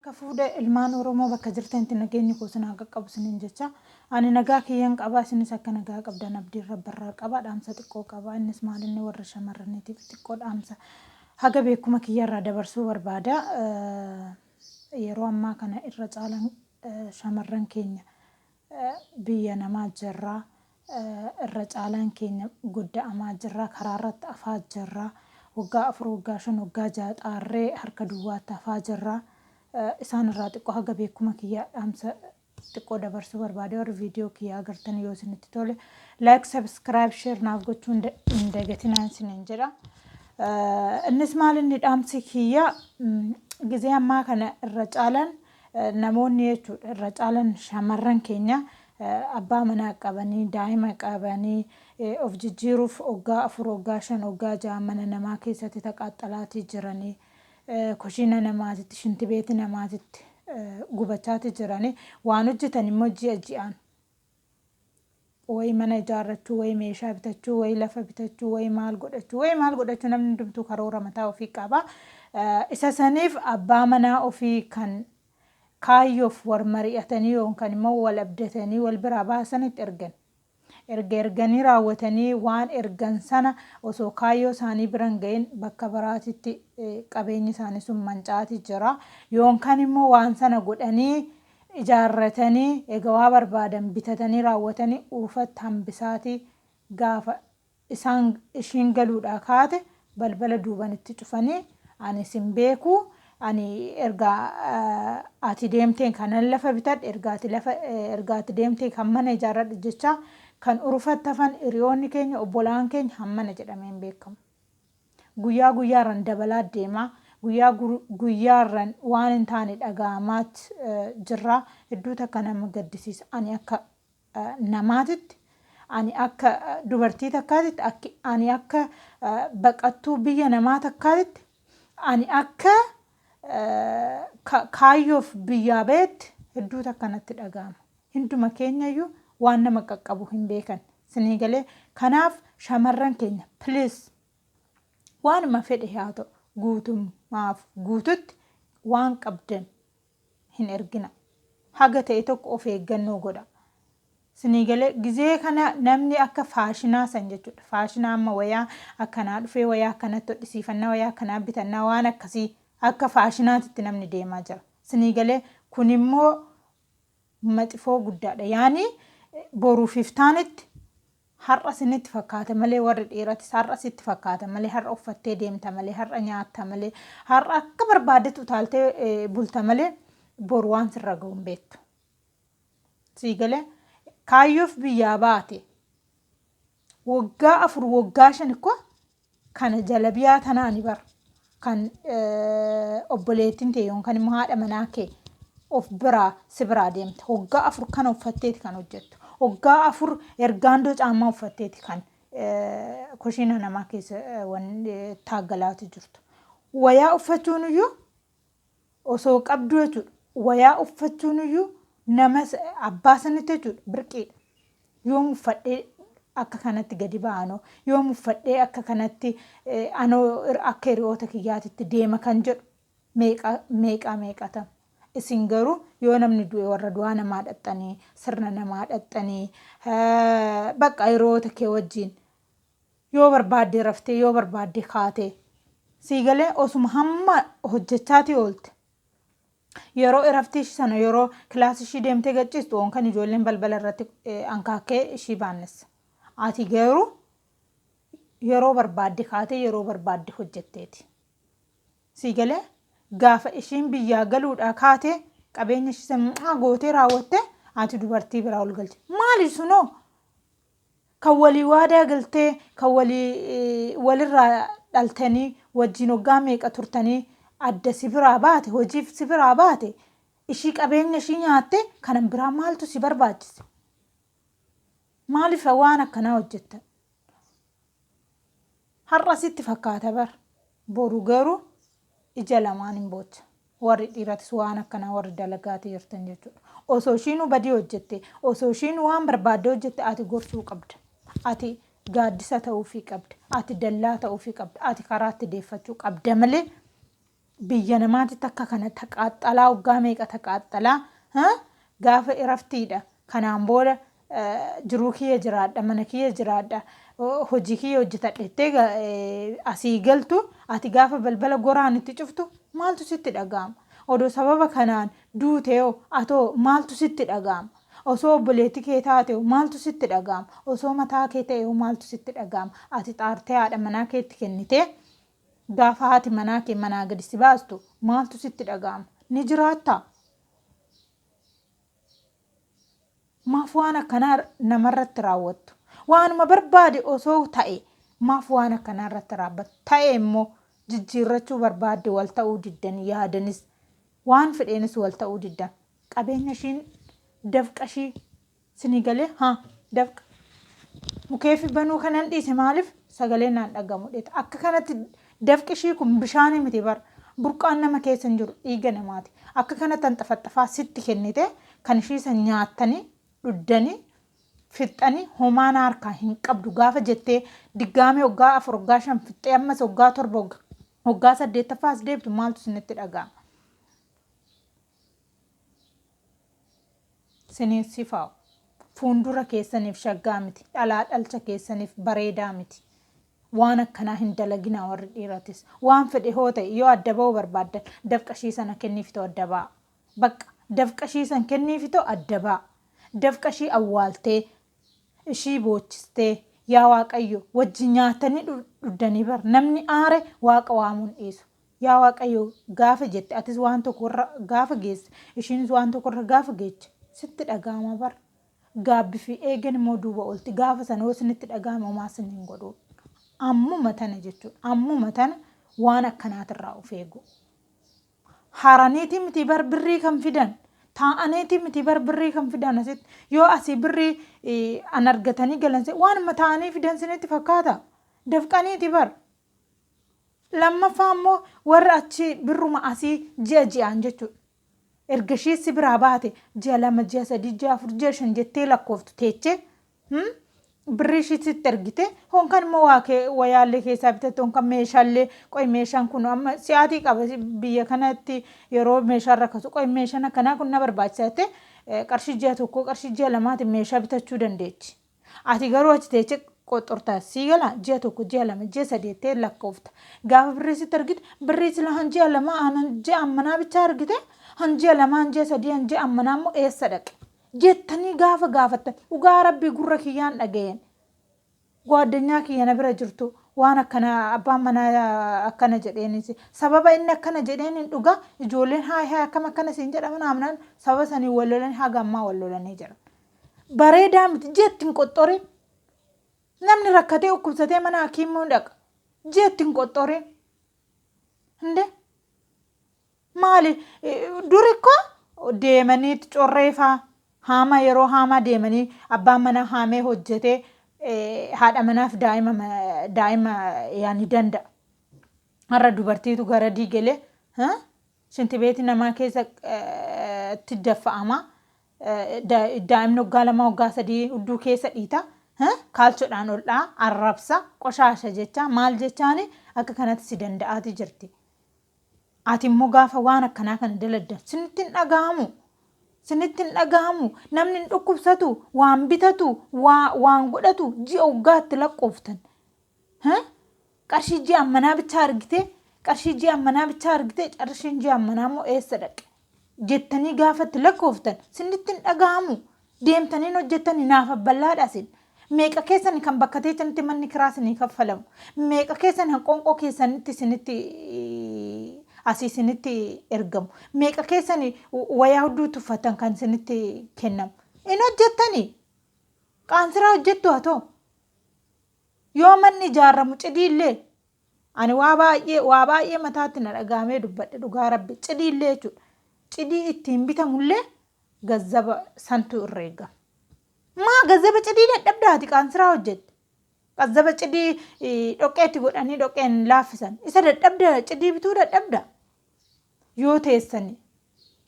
Akka fuudha ilmaan Oromoo bakka jirtanitti nageenyi koo isin haa qaqqabu isiniin jecha. Ani nagaa kiyyan qaba, isinis akka nagaa qabdan abdiin rabbarraa qaba. Dhaamsa xiqqoo qaba. Innis maalinni warra shamarraniitiif xiqqoo dhaamsa haga beekuma kiyyarraa dabarsuu barbaada. Yeroo ammaa kana irra caalan shamarran keenya biyya namaa jirra. Irra caalaan keenya godda'amaa jirra. Karaa irratti afaa jirra. Waggaa 4, waggaa 5, waggaa 6 xaarree harka duwwaatti hafaa jirra. Isaan irraa xiqqoo haga beekuma kiyya dhaamsa xiqqoo dabarsuu barbaade. Warri viidiyoo kiyya agartan yoo isinitti tole like, subscribe, share naaf gochuu hin dagatinaa isiniin jedha. Innis maal inni dhaamsi kiyya, gizee ammaa kana irra caalan namoonni jechuudha, irra caalan shamarran keenya abbaa manaa qabanii, daa'ima qabanii, of jijjiiruuf waggaa 4, waggaa 5, waggaa 6 mana namaa keessatti taqaaxalaatii jiranii, kushiina namaatitti, shintibeeti namaatitti gubachaati jiranii, waan hojjetan immoo ji'a ji'aan wayi mana ijaarrachuu, wayi meeshaa bitachuu, wayi lafa bitachuu, wayi maal godhachuu, wayi maal godhachuu, namni hundumtuu karoora mataa ofii qaba. Isa saniif abbaa manaa ofii kan kaayyoof wal mari'atanii yookaan immoo wal abdatanii wal biraa baasanitti ergan. Erga erganii raawwatanii waan ergan sana osoo kaayyoo isaanii bira hin gahin bakka biraatitti qabeenyi isaanii sun mancaati jira. Yookaan immoo waan sana godhanii ijaarratanii egaa waa barbaadan bitatanii raawwatanii urufatti hambisaatii gaafa isaan ishiin galuudhaa kaate balbala duubanitti cufanii, "Ani sin beeku, ani erga ati deemteen kanan lafa bitadhe, erga ati deemtee kan mana ijaarradhe" jechaa kan urufatti hafan hiriyoonni keenya, obbolaan keenya hammana jedhamee hin beekamu. Guyyaa guyyaarran dabalaa deema. Guyyaa guyyaarran waan hin taane dhaga'amaat jirra. Hedduu takka nama gaddisiisa. Ani akka namaatitti, ani akka dubartii takkaatitti, ani akka baqattuu biyya namaa takkaatitti, ani akka kaayyoof biyyaa bahetti hedduu takka natti dhaga'ama. Hunduma keenyayyuu waan nama qaqqabu hin beekan. Sinii galee? Kanaaf shamarran keenya, please, waanuma fedhe haa ta'u, guutummaaf guututti waan qabdan hin ergina. Haga ta'e tokko of eeggannoo godha. Sinii galee? Gizee kana namni akka faashinaa san jechuudha. Faashinaa amma wayaa akkanaa dhufee, wayaa akkanatti hodhisiifannaa, wayaa akkanaa bitannaa, waan akkasii akka faashinaatitti namni deemaa jira. Sinii galee? Kun immoo maxifoo guddaadha. Yaani boruuf iftaanitti har'a isinitti fakkaata malee, warri dhiiratis har'a sitti fakkaata malee, har'a uffattee deemta malee, har'a nyaatta malee, har'a akka barbaaddetti utaaltee bulta malee, boru waan sirra ga'u hin beektu. Sii galee? Kaayyoof biyyaa baate waggaa 4, waggaa 5 ikkoo kana jalabiyaa tanaani bara kan obboleettiin ta'e yookaan immoo haadha manaa kee of biraa si biraa deemte waggaa 4 kana uffatteeti kan hojjettu. Waggaa 4 ergaandoo caammaa uffatteeti kan kushiina namaa keessa taaggalaatu jirtu. Wayaa uffachuun iyyuu osoo qabdu jechuudha. Wayaa uffachuun iyyuu nama abbaa sanitti jechuudha birqiidha. Yoom uffadhee akka kanatti gadi ba'anoo, yoom uffadhee akka kanatti anoo akka hiriyoota kiyyaatitti deema kan jedhu meeqa meeqa meeqatama. Isin garuu yoo namni du'e warra du'aa namaa dhaxxanii, sirna namaa dhaxxanii, bakka hiriyoota kee wajjin yoo barbaadde raftee, yoo barbaadde kaatee, sii galee? Osuma hamma hojjechaatii oolte, yeroo iraftii ishii sana, yeroo kilaasii ishii deemtee gacciistu kan ijoolleen balbala irratti ankaakkee ishii baannessa. Ati garuu yeroo barbaadde kaatee, yeroo barbaadde hojjetteeti. Sii galee? Gaafa ishiin biyyaa galuudhaa kaatee qabeenya ishii sana gootee raawwatte, ati dubartii biraa ol galche. Maali sunoo? Kan walii waadaa galtee, kan walii walirraa dhaltanii, wajjin waggaa meeqa turtanii, adda si biraa baate, hojiif si biraa baate, ishii qabeenya ishii nyaatte, kanan biraa maaltu si barbaachise? Maaliif waan akkanaa hojjettan? Har'a sitti fakkaata bar, boru garuu ija lamaan hin boocha. Warri dhiiratis waan akkanaa warri dalagaatii jirtan jechuudha. Osoo ishiinuu badii hojjette, osoo ishiin waan barbaadde hojjette, ati gorsuu qabda. Ati gaaddisa ta'uufii qabda. Ati dallaa ta'uufii qabda. Ati karaatti deeffachuu qabda malee Biyya namaatitti akka kana taqaaxxalaa waggaa meeqa taqaaxxalaa gaafa iraftiidha. Kanaan booda jiruu kiyya jiraadha, mana kiyya jiraadha, hojii kiyya hojjetadha jettee asii galtu ati gaafa balbala goraan itti cuftu maaltu sitti dhaga'ama? Odoo sababa kanaan duutee atoo maaltu sitti dhaga'ama? Osoo obboleettii kee taate maaltu sitti dhaga'ama? Osoo mataa kee ta'e maaltu sitti dhaga'ama? Ati xaartee haadha manaa keetti kennitee gaafa haati manaa kee manaa gadi si baastu maaltu sitti dhaga'ama? Ni jiraattaa? Maaf waan akkanaa namarratti raawwattu? Waanuma barbaade osoo ta'e maaf waan akkanaa irratti raawwattu? Ta'e immoo jijjiirrachuu barbaadde wal ta'uu diddan yaadanis waan fedheenis wal ta'uu diddan. Qabeenya ishiin dafqa ishii sinii galee haa dafqa. Mukeefi banuu kanan dhiise maaliif sagaleen naan dhagamu dheeta. Akka kanatti dafqi ishii kun bishaanii miti bara. Burqaan nama keessa hin jiru dhiiga namaati. Akka kanatti hanxafaxafaa sitti kennite kan ishii san nyaattanii dhuddanii fixxanii homaa na harkaa hin qabdu gaafa jettee diggaamee waggaa 4 waggaa 5 fixxee ammas waggaa 7 waggaa 8ffaa as deebitu maaltu isinitti dhaga'ama? Siniin sifaa'u. Fuundura keessaniif shaggaa miti. Dhalaa dhalcha keessaniif bareedaa miti. Waan akkanaa hin dalaginaa warri dhiiratis. Waan fedhe hoo ta'e yoo adda ba'uu barbaaddan dafqa ishii sana kenniifitoo adda ba'a. Bakka dafqa ishii san kenniifitoo adda ba'a. Dafqa ishii awwaaltee ishii boochistee yaa Waaqayyo wajji nyaatanii dhuddanii bar namni aare Waaqa waamuun dhiisu. Yaa Waaqayyo gaafa jette atis waan tokko irra gaafa geesse ishiinis waan tokko irra gaafa geeche sitti dhaga'ama bar. Gaabbi fi eegen immoo duuba oolti gaafa sana hoo isinitti dhaga'ame homaa isin hin godhu. Ammuma tana jechuudha. Ammuma tana waan akkanaatirraa of eegu. Haraniitii miti bar birrii kan fidan. Taa'aniitii miti bar birrii kan fidan asitti. Yoo asii birrii an argatanii galan waanuma taa'anii fidan sinitti fakkaata. Dafqaniiti bar. Lammaffaa immoo warra achi birruma asii ji'a ji'aan jechuudha. Erga ishii si biraa baate ji'a 2, ji'a 3, ji'a 4, ji'a 5 jettee lakkooftu teechee birrii ishii sitti ergite honkan immoo waa kee wayaallee keessaa bitatte honkan meeshaallee qoy meeshaan kun amma si'aatii qaba biyya kanatti yeroo meeshaan rakkasu qoy meeshaan akkanaa kun na barbaachisa jettee qarshii ji'a tokkoo qarshii ji'a lamaatiin meeshaa bitachuu dandeechi. Ati garuu achi teechee qoxxorta. Sii galaa? Ji'a tokko, ji'a lama, ji'a sadii jettee lakkoofta. Gaafa birrii sitti argite, birrii sila han ji'a lama, han ji'a ammanaa bichaa argite, han ji'a lama, han ji'a sadii, han ji'a ammanaa immoo eessa dhaqe? Jettanii gaafa gaafattan, dhugaa rabbii gurra kiyyaan dhaga'een. Goaddanyaa kiyya na bira jirtu waan akkana abbaan manaa akkana jedheenis sababa inni akkana jedheen dhugaa ijoolleen haay haay akkam akkana siin jedhama naamnaan sababa sanii wal lolanii haga ammaa wal lolanii jiran. Bareedaa miti ji'a itti hin qoxxorin. Namni rakkatee dhukkubsatee mana hakiimuu dhaqa. Ji'a itti hin qoxxorin. Hinde maali duri koo deemanii corree faa haama yeroo haamaa deemanii abbaan manaa haamee hojjetee haadha manaaf daa'ima daa'ima yaani danda'a. Har'a dubartiitu gara diigelee shintibeetii namaa keessa itti daffa'ama. Daa'imni waggaa lama waggaa sadii hudduu keessa dhiita. Kaalchodhaan ol dha'a, arrabsa, qoshaasha jecha maal jechaani akka kanatti si danda'aati jirti. Ati immoo gaafa waan akkanaa kana daladdan sinitti hin dhaga'amu. Sinitti hin dhaga'amu. Namni hin dhukkubsatu, waan bitatu, waan godhatu ji'a waggaatti lakkooftan. Qarshii ji'a ammanaa bichaa argitee qarshii ji'a ammanaa bichaa argitee qarshiin ji'a ammanaa immoo eessa dhaqe jettanii gaafa itti lakkooftan sinitti hin dhaga'amu. Deemtanii hin hojjettanii naaf abballaadha isin. Meeqa keessan kan bakka teessanitti manni kiraa isinii kaffalamu. Meeqa keessan kan qoonqoo keessanitti isinitti asii isinitti ergamu. Meeqa keessan wayaa hudduu tuffatan kan isinitti kennamu. Hin hojjettanii. Qaansiraa hojjettu haa ta'u. Yoo manni ijaaramu cidiillee ani waa baay'ee waa baay'ee mataatti na dhagaamee dubbadhe dhugaa rabbi cidiillee jechuudha. Cidii ittiin bitamullee gazzaba santu irra eegama. Maa gazzaba cidii dadhabdaati qaansiraa hojjette. Gazzaba cidii dhoqqeetti godhanii dhoqqeen laaffisan. Isa dadhabda cidii bituu dadhabda. Yoo teessani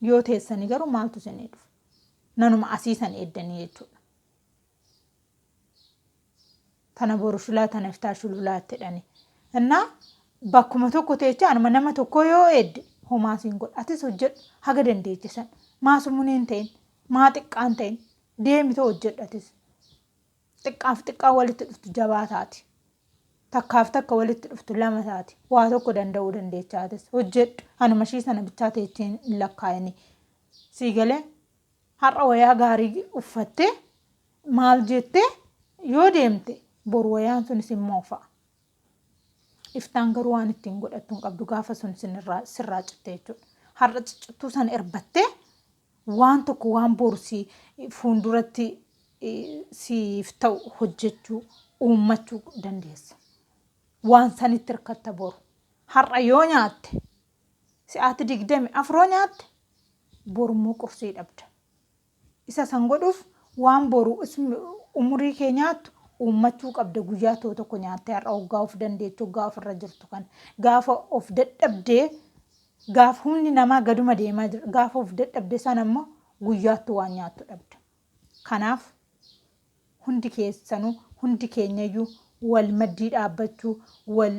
yoo teessani garuu maaltu isinii dhufa? Nanuma asii san eeddanii jechuudha. Tana boru shulaa tana iftaa shululaa itti jedhani. Innaa Bakkuma tokko teecha anuma nama tokko yoo eedde homaa siin godha. Atis hojjedhu haga dandeechisan. Maa sumuun hin ta'in, maa xiqqaan ta'in, deemi too hojjedhu atis. Xiqqaaf xiqqaa walitti dhuftu jabaa taati. Takkaaf takka walitti dhuftu lama taati. Waa tokko danda'uu dandeecha atis. Hojjedhu. Anuma ishii sana bichaa teechee hin lakkaa'ini. Sii galee har'a wayaa gaarii uffattee maal jettee yoo deemte, boru wayaan sunis immoo fa'a. Iftaan garuu waan ittiin godhattu hin qabdu, gaafa sun sirraa citte jechuudha. Har'a ciccittuu sana erbattee waan tokko waan boru si fuulduratti siif ta'u hojjechuu, uummachuu dandeessa. Waan sanitti hirkatta boru. Har'a yoo nyaatte, si'aati 24 nyaatte, borummoo qursii dhabda. Isa san godhuuf waan boru umurii kee nyaattu uummachuu qabda. Guyyaa tokko tokko nyaattee har'a hoggaa of dandeechu, hoggaa ofirra jirtu kana. Gaafa of dadhabdee, gaafa humni namaa gaduma deemaa jira, gaafa of dadhabde sana immoo guyyaatti waan nyaattu dhabda. Kanaaf hundi keessanuu, hundi keenyayyuu wal maddii dhaabbachuu, wal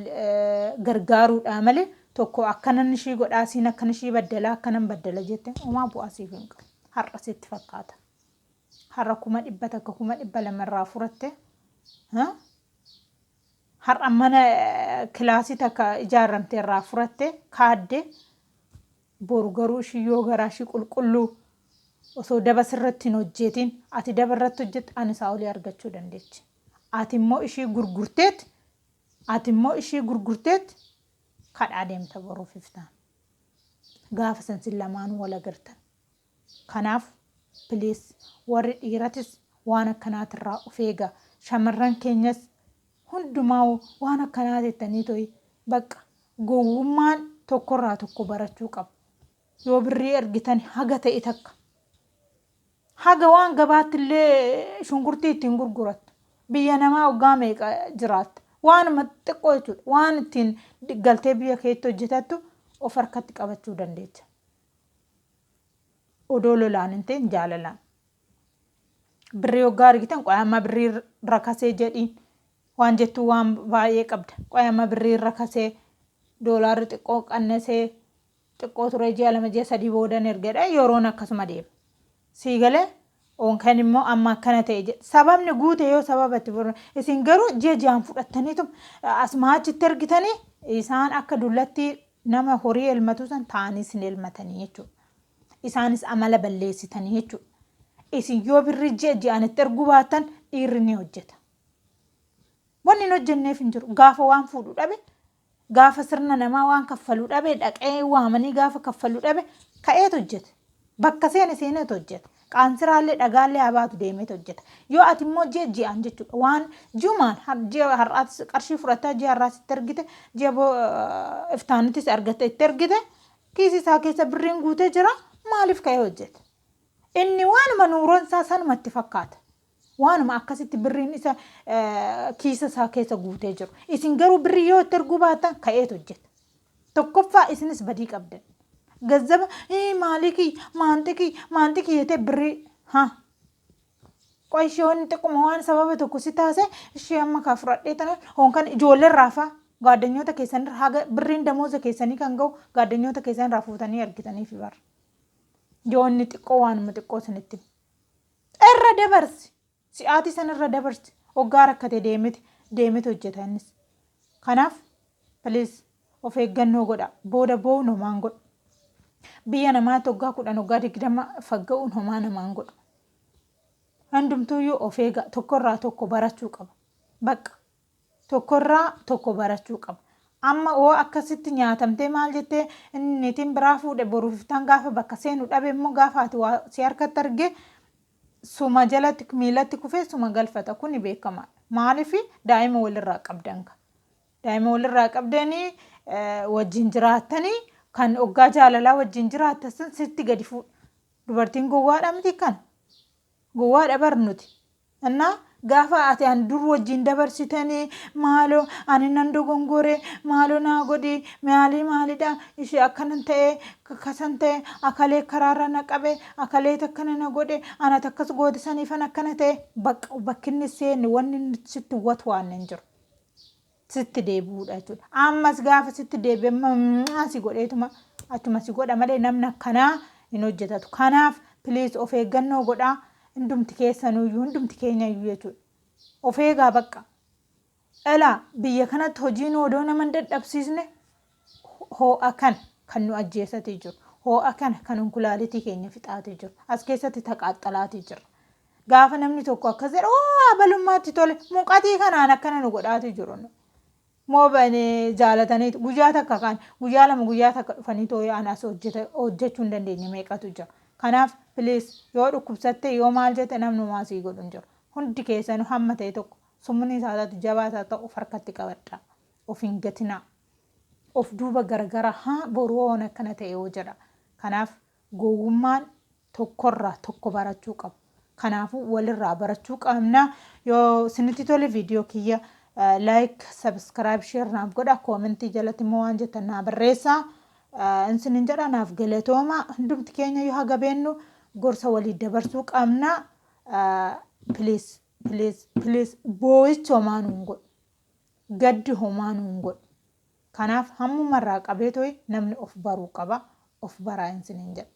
gargaaruudhaa malee, tokko akkanan ishii godhaa, siin akkan ishii baddalaa, akkanan baddala jette homaa bu'aa siif hin qabu. Har'a sitti fakkaata. Har'a 100,000, 200,000 irraa furatte, har'a mana kilaasii takka ijaarramte irraa furatte kaadde, boru garuu ishii yoo garaa ishii qulqulluu osoo daba sirratti hin hojjetin, ati daba irratti hojjette, ani isaa olii argachuu dandeechi. Ati immoo ishii gurgurteet, ati immoo ishii gurgurteet kadhaa deemta boruuf iftaan. Gaafa san sin lamaanuu wal agartan. Kanaaf please, warri dhiiratis waan akkanaatirraa of eega. Shamarran keenyas hundumaa waan akkanaa jettanii to'i bakka gowwummaan tokkorraa tokko barachuu qaba. Yoo birrii ergitan haga ta'e takka, haga waan gabaatti illee shunkurtii ittiin gurgurattu, biyya namaa waggaa meeqa jiraatta, waanuma xiqqoo jechuudha, waan ittiin galtee biyya keetti hojjetattu of harkatti qabachuu dandeecha. Odoo lolaan hin ta'in jaalalaan. Birrii waggaa argitan, qo'ee amma birrii rakasee jedhiin, waan jettuu waan baay'ee qabda. Qo'ee amma birrii rakasee, doolaarri xiqqoo qannasee, xiqqoo ture, ji'a 2, ji'a 3 boodan ergadha, yeroon akkasuma deema. Sii galee kan immoo amma akkana ta'e jedhe. Sababni guute yoo sababa itti furu, isin garuu ji'a ji'aan fudhattaniitu asumaa achitti ergitanii, isaan akka dullatti nama horii elmatu san ta'anii isin elmatanii jechuudha. Isaanis amala balleessitanii jechuudha. Isin yoo birrii ji'a ji'aan itti erguu baattan, dhiirri ni hojjeta. Wanni hin hojjenneef hin jiru. Gaafa waan fuudhu dhabe, gaafa sirna namaa waan kaffalu dhabe, dhaqee waamanii gaafa kaffalu dhabe, ka'eet hojjeta. Bakka seene seeneet hojjeta. Qaansiraallee dhagaallee haa baatu, deemeet hojjeta. Yoo ati immoo ji'a ji'aan jechuudha, waan ji'umaan ji'a har'aas qarshii fudhattaa, ji'a har'aas itti ergite, ji'a iftaanittis argatte itti ergite, kiisii isaa keessa birriin guutee jira, maaliif ka'ee hojjeta? Inni waanuma nuuroon isaa sanumatti fakkaata. Waanuma akkasitti birriin isa kiisa isaa keessa guutee jiru. Isin garuu birrii yoo itti erguu baattan, ka'eet hojjeta. Tokkoffaa isinis badii qabdan. Gazzaba maalii kiyya, maanti kiyya, maanti kiyya jettee birrii haa. Qoy, ishee wanni xiqquma waan sababa tokko si taase, ishee amma kaa fudhadhee tana hoonkan ijoollee irraa faa gaaddanyoota keessan irra haga birriin damooza keessanii kan ga'u gaaddanyoota keessan irraa fuutanii argitanii fi bara. Yoo inni xiqqoo waanuma xiqqoo isinitti irra dabarsi. Si'aatii san irra dabarsi. Hoggaa rakkate deemeti deemeti hojjeta innis. Kanaaf please, of eeggannoo godha. Booda boo'uun homaan godhu. Biyya namaatti waggaa 10, waggaa 20 fagga'uun homaa namaan godhu. Hundumtuuyyuu of eega, tokkorraa tokko barachuu qaba. Bakka tokkorraa tokko barachuu qaba. Amma oo akkasitti nyaatamtee maal jettee, niitiin biraa fuudhe, boruuf iftaan gaafa bakka seenu dhabe immoo, gaafa ati waa si harkatti arge, suma jalatti miilatti kufee suma galfata. Kuni beekamaadha. Maaliif? Daa'ima walirraa qabdan ka. Daa'ima walirraa qabdanii wajjin jiraattanii, kan hoggaa jaalalaa wajjin jiraattan sun sitti gadi fuudha. Dubartiin gowwaadha miti kan. Gowwaadha bar nuti. Innaa gaafa ati an dur wajjin dabarsitanii, maaloo ani nan dogongore, maaloo naa godhi, maalii maalidha, ishee akkanan ta'e, kasan ta'e, akalee karaarra na qabe, akalee akkana na godhe, anat akkas goote saniifan akkana ta'e, bakka bakki inni seenne wanni inni sitti watwaanne hin jiru. Sitti deebi'uudha jechuudha. Ammas gaafa sitti deebi'e si godheetuma achuma si godha malee namni akkanaa hin hojjetatu. Kanaaf please, of eeggannoo godhaa, hundumti keessanuyyuu, hundumti keenyayyuu jechuudha. Of eegaa bakka. Elaa, biyya kanatti hojiin odoo nama hin dadhabsiisne, ho'a kana kan nu ajjeesatii jiru. Ho'a kana kan kulaalitii keenya fixaatii jiru. As keessatti taqaaxalaatii jira. Gaafa namni tokko akkas jedhu, "Oo, abalummaatti tole," muqatii kanaan akkana nu godhaatii jiru. Moo jaalatanii guyyaa takka kan guyyaa 2, guyyaa takka dhufanii too'ee anas hojjechuu hin dandeenye meeqatu jira. Kanaaf please, yoo dhukkubsatte, yoo maal jette, namni maasii godhu hin jiru. Hundi keessanuu hamma ta'e tokko sumni isaa taatu, jabaa isaa ta'u, of harkatti qabadha. Of hin gatinaa. Of duuba garagara haa boruu oon akkana ta'e yoo jedha. Kanaaf gowwummaan tokkorraa tokko barachuu qabu. Kanaafuu walirraa barachuu qabna. Yoo isinitti tole, viidiyoo kiyya like, subscribe, share naaf godha. Koomentii jalatti immoo waan jettan naa barreessaa. Isinin jedha, naaf galatooma. Hundumti keenya yoo haga beennu gorsa walii dabarsuu qabna. Please, please, please, boo'ichi homaa nuun godhu. Gaddi homaa nuun godhu. Kanaaf hammumarraa qabee to'i namni of baruu qaba. Of baraa isinin jedha.